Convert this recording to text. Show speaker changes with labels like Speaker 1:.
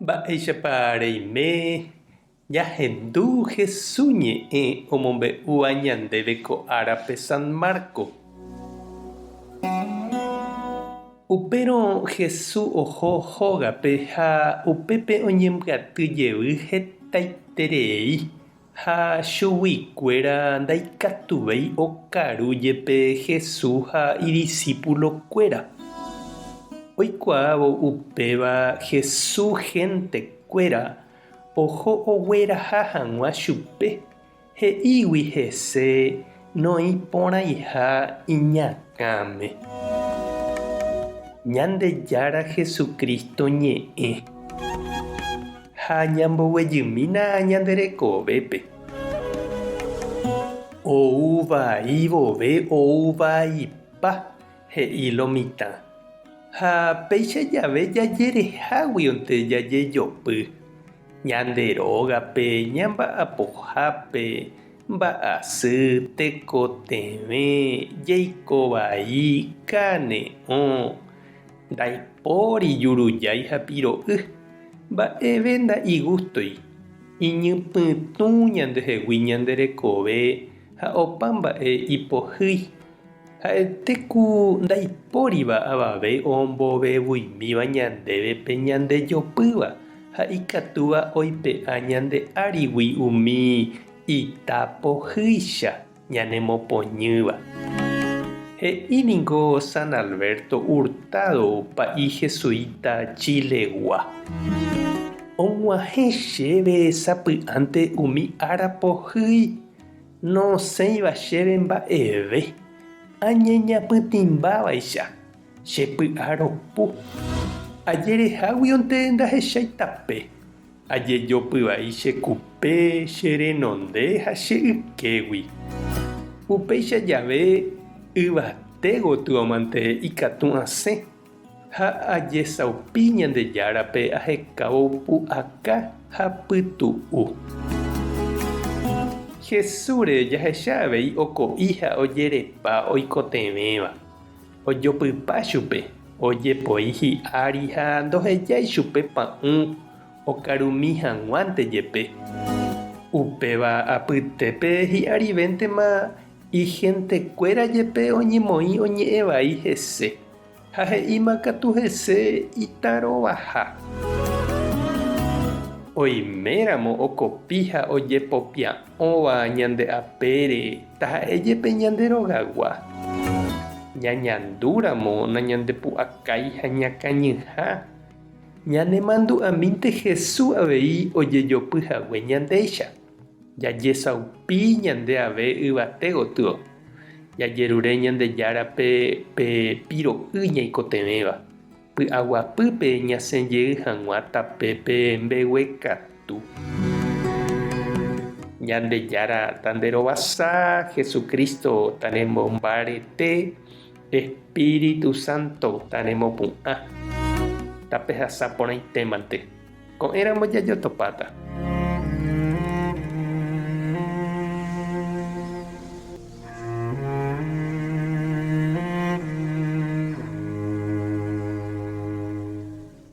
Speaker 1: Mba'éichapa reime ñahendu Hesu ñe'ẽ omombe'úva ñandéve ko árape San Marco? Upérõ Hesu oho hógape ha upépe oñembyaty jevy hetaiterei ha chuguikuéra ndaikatuvéi okaru jepe Hesu ha idisípulokuéra. Oikuaávo upéva Hesu héntekuéra oho ogueraha hag̃ua chupe, he'ígui hese noĩporãiha iñakãme. Ñandejára Jesucristo ñe'ẽ. Ha ñamboguejymína ñande rekovépe. Ou vai vove ou vaipa, he'i lo mitã. Ha péicha jave jajereháguionte jajejopy, ñande rógape, ñamba'apohápe, mba'asy, tekotevẽ, jeiko vai, kane'õ, Ndaipóri jurujái ha piro'y, mba'eve nda'igústoi, iñypytũ ñandehegui ñande rekove ha opa mba'e ipohýi. Ha'ete ku ndaipóriva avave ombovevuimíva ñandéve pe ñandejopýva ha ikatúva oipe'a ñande árigui umi ita pohýicha. ñanemopoñýva. He'i ningo San Alberto Hurtado pa'i jesuita Chile-gua. Og̃uahẽ chéve sapy'ánte umi ára pohýi nosẽiva chéve mba'eve, añeñapytĩmbávaicha, che py'a ropu. Ajereháguionte ndahechái tape. Ajejopy vai che kupe, che renonde ha che ykégui. Upéicha jave yvate gotyomante ikatu asẽ ha ajesaupi Ñandejárape ahekávo pu'aka ha pytu'u. Jesúsre jahecha avei oko'i ha ojerepa oikotevẽva. Ojopypa chupe, ojepoi hi'ári ha ndohejái chupe pa'ũ okarumi hag̃uánte jepe. Upéva apytépe hi'arivéntema ihentekuéra jepe oñemoĩ oñe'ẽ vai hese, ha he'íma katu hese itarovaha. Oiméramo okopi ha ojepopia'õva ñande apére taha'e jepe ñande rogagua, ñañandúramo nañandepu'akái ha ñakañyha, ñanemandu'amínte Jesús avei ojejopy hague ñandéicha. Jajesaupi ñande ave yvate gotyo, jajerure Ñandejárape pe piro'y ñaikotevẽva, py'aguapýpe ñasẽ jey hag̃ua tapépe mbeguekatu. Ñandejára tanderovasa, Jesucristo tanemombarete, Espíritu Santo tanemopu'ã. Tapehasa porãitémante. Ko'ẽramo jajotopáta.